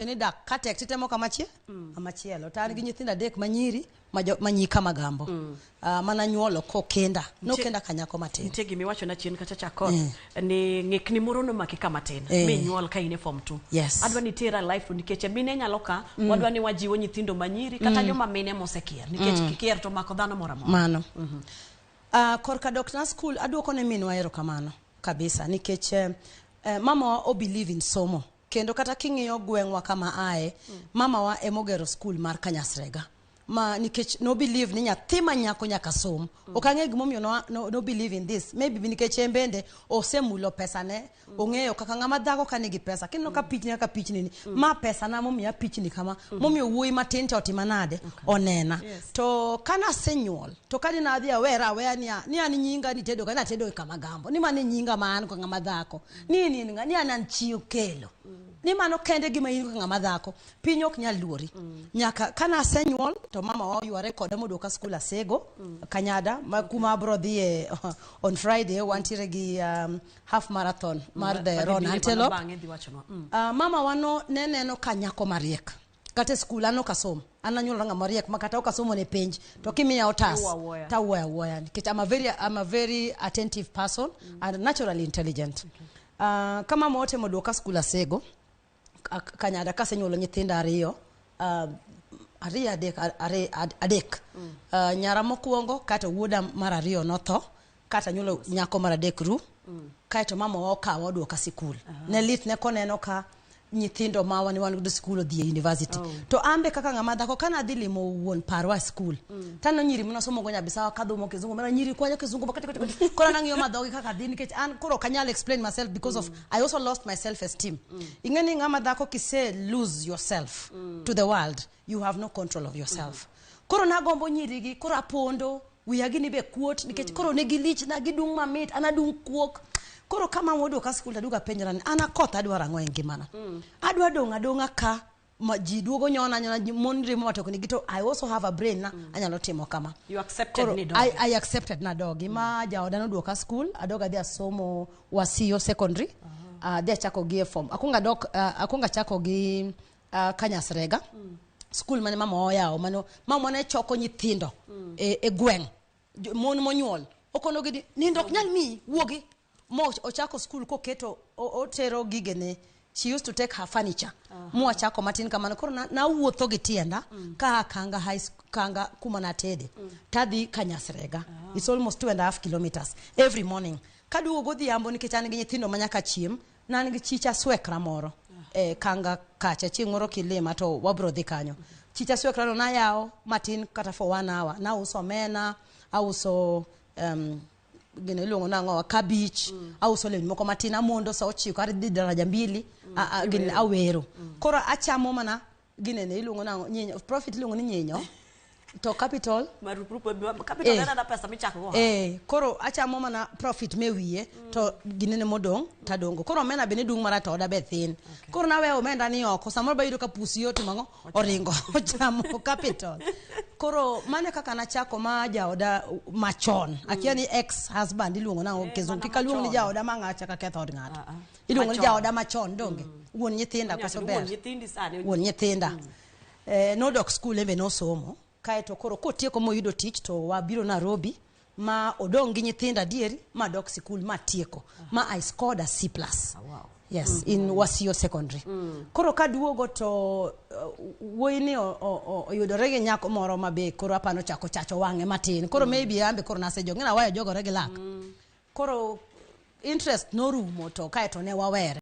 Ni dak ka tek titemo kama chie kama chielo to an gi nyithindo adek manyiri ma jo- ma nyika magambo. Ah, mana nyuolo kokenda nokenda ka nyako matin. Nitie gima iwachona chien kacha chakot ni ng'ikni moro nomaki kama tin minyuol ka in e form 2. Adwa ni itera life to nikech mine nyalo ka wadwa ni wajiwo nyithindo manyiri kata joma mine mosekier nikech kier to mako dhano moro amora. Mano. Ah, korka dok na school, aduoko ne minwa erokamano kabisa nikech mama o believe in somo kendo kata king'iyo gweng'wa kama ae, mamawa emogero school mar Kanyasrega ma nikech no believe ni nyathi ma nyako nyaka som. Ok ang'e gimomiyo no believe in this, maybe nikech en bende osemulo pesa ne. Ong'eyo kaka ng'ama dhako ka nigi pesa kineno ka pichni kaka pichni ni ma pesa na momiyo apichni kama momiyo wuoyi matin cha otima nade onena. To kanasenyuol to kani nadhi awera aweya niya ni an nyinga nitedo ka natedo e kama gambo ni mano e nyinga ma an ko ng'ama dhako ni in in ng'a ni an an chi Okelo ni mano kende gima in go ng'ama dhako piny ok nyal luori. Nyaka kanasenyuol to mama wa oyware koda moduoka skul Asego Kanyada ma kuma abro dhiye on Friday wantiere gi half marathon mar the Madhi Ron bire mano Antelope. Bang'e dhi wachonwa. Mama wa no ne neno ka nyako mariek kata e skul an ok asom, an anyuola ng'ama riek ma kata ok asomo ne penj to kimiya otas Iwuoyo awuoya. Tawuoyo awuoya nikech I'm a very attentive person and naturally intelligent. Ka mama otemo duoka skul Asego Kanyada kasenyuolo nyithindo ariyo, ariyo adek adek. Nyara mokwongo kaeto wuoda mar ariyo notho kaeto anyuolo nyako mar adek ru kaeto mama wa okawa oduoka sikul. Ne lit ne koneno ka nyithindo ma wan wan godo sikul odhi e university. To an be kaka ng'ama dhako kana adhi limo wuon parwa e skul taneno nyiri manosomo go Nyabisawa kadhumo kizungu mana nyiri kwanyo kizungu makati kati kati koro nang'iyo madhogi kaka dhi nikech an koro ok anyal explain myself because of I also lost my self esteem. Ing'e ni ng'ama dhako kise lose yourself to the world, you have no control of yourself. Koro nagombo nyirigi koro apondo wiya gini be kuot nikech koro ne gilich na gidung' mamit an adung' kuok. Koro ka mama oduoka skul taduogo apenjora ni an akoth adwaro ang'o e ngimana? Adwa dong' adong'a ka ma ji duogo nyona nyona mon riembo matokni gi to I also have a brain na anyalo timo kama. You accepted Koro ni dogi. I accepted nadogi ma jaoda noduoka skul adog adhi asomo Wasiyo Secondary. Adhi achako gi e form akwongo adok akwongo achako gi Kanyasrega skul mane mama oyawo mano mama ne choko nyithindo e gweng' mon monyuol okonogi ni nindo ok nyal miyi wuogi mo ochako skul koketo otero gigene. She used to take her furniture mwachako matin kamano. Koro nawuotho gi tienda ka Kanga High Kanga kuma natede tadhi Kanyasrega. It's almost 2.5 kilometers every morning kaduogo godhiambo nikech an gi nyithindo ma nyaka chiem. Ne an gi chicha swekra moro Kanga kacha chieng' moro kilima to wabro dhi kanyo chicha swekra no nayawo matin kata for one hour nauso omena auso gino iluongo nang'o kabich auso lewni moko matin amondo sa 9 adhi daraja mbili gini awero koro achamo mana ginene iluongo nang'o nyinyo profit iluongo ni nyinyo to capital. Marupurupu capital. En ana pesa michako go. Eh, koro achamo mana profit me wiye to ginene modong' tadongo. Koro omenda be ne dung' marach to oda be thin. Koro naweyo omenda ni oko samoro bayudo ka pusi otimo ang'o oringo ochamo capital. Koro mano e kaka nachako ma jaoda machon akia ni ex husband iluongo nang'o kizungu mana kik aluong ni machon. Jaoda ma ng'acha ka ketho od ng'ato. Ah, ah. Iluongo ni Machon. jaoda machon donge wuon nyithinda koso Wuon ber nyithindi sani. Wuon nyithinda nodok skul en be nosomo kaeto koro kotieko moyudo tich to wabiro Nairobi ma odong' gi nyithindo adieri ma dok sikul ma tieko ma I scored a C+. Yes, in Wasio Secondary. Koro kaduogo to wuoyi ni oyudore gi nyako moro ma be koro apano chako chacho wang'e matin. Koro maybe an be koro nasejog ng'e nawayo jogore gi lak koro interest norumo to kaeto ne wawere.